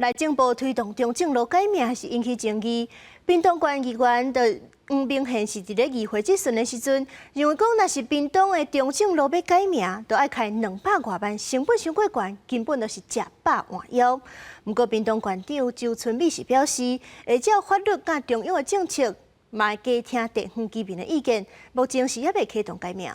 內政部推動中正路改名是引起爭議。屏東縣議員的黃明賢是佇咧議會質詢的時陣，認為講若是屏東的中正路欲改名，就愛開兩百外萬，成本傷過懸，根本就是食飽換枵。毋過屏東縣長周春米是表示，會照法律佮中央的政策，嘛會加聽地方居民的意見，目前是猶未啟動改名。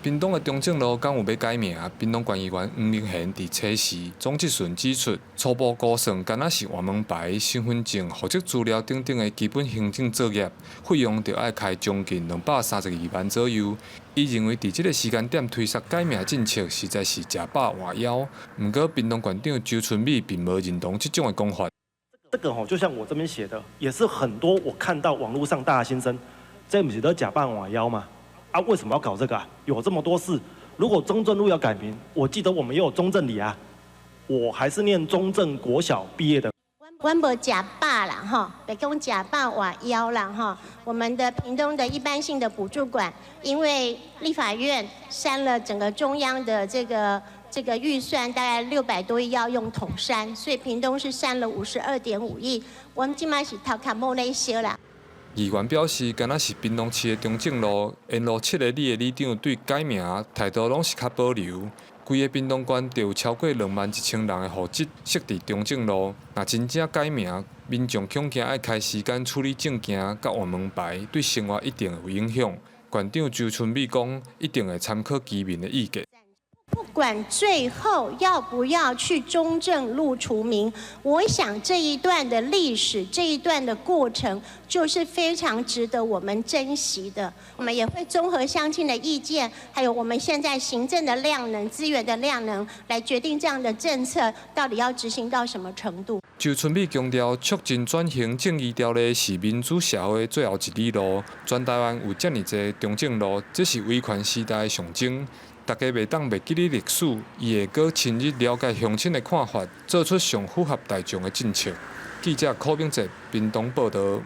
屏東的中正路敢有欲改名？屏東縣議員黃明賢佇初時總質詢指出，初步估算，敢若是換門牌、身份證、戶籍資料等等的基本行政作業，費用就愛開將近232萬左右。伊認為佇這个時間點推捒改名政策，實在是食飽換枵。毋過，屏東縣長周春米並無認同這種的講法。這個吼，就像我這邊寫的，也是很多我看到網路上大家心聲，這毋是咧食飽換枵嘛？啊，為什麼要搞這個啊？有這麼多事，如果中正路要改名，我記得我們也有中正里啊，我還是念中正國小畢業的。阮無食飽啦，吼，別講食飽換枵啦，吼。我們的屏東的一般性的補助款，因為立法院刪了整個中央的這個預算，大概600多億要用統刪，所以屏東是刪了52.5億。我們這擺是頭殼無咧燒啦。議員表示，敢若是屏東市的中正路，沿路七個里的里長對改名態度攏是較保留。規個屏東縣就有超過21,000人的戶籍設佇中正路，若真正改名，民眾恐驚愛開時間處理證件佮換門牌，對生活一定會有影響。縣長周春米講，一定會參考居民的意見。不管最後要不要去中正路除名，我想這一段的歷史，這一段的過程，就是非常值得我們珍惜的。我們也會綜合鄉親的意見，還有我們現在行政的量能、資源的量能，來決定這樣的政策到底要執行到什麼程度。周春米強調，促進轉型正義條例是民主社會最後一里路。全台灣有遮爾濟中正路，這是威權時代的象徵。大家袂當袂記得歷史，伊會閣深入了解鄉親的看法，做出上符合大眾的政策。記者柯明哲屏東報導。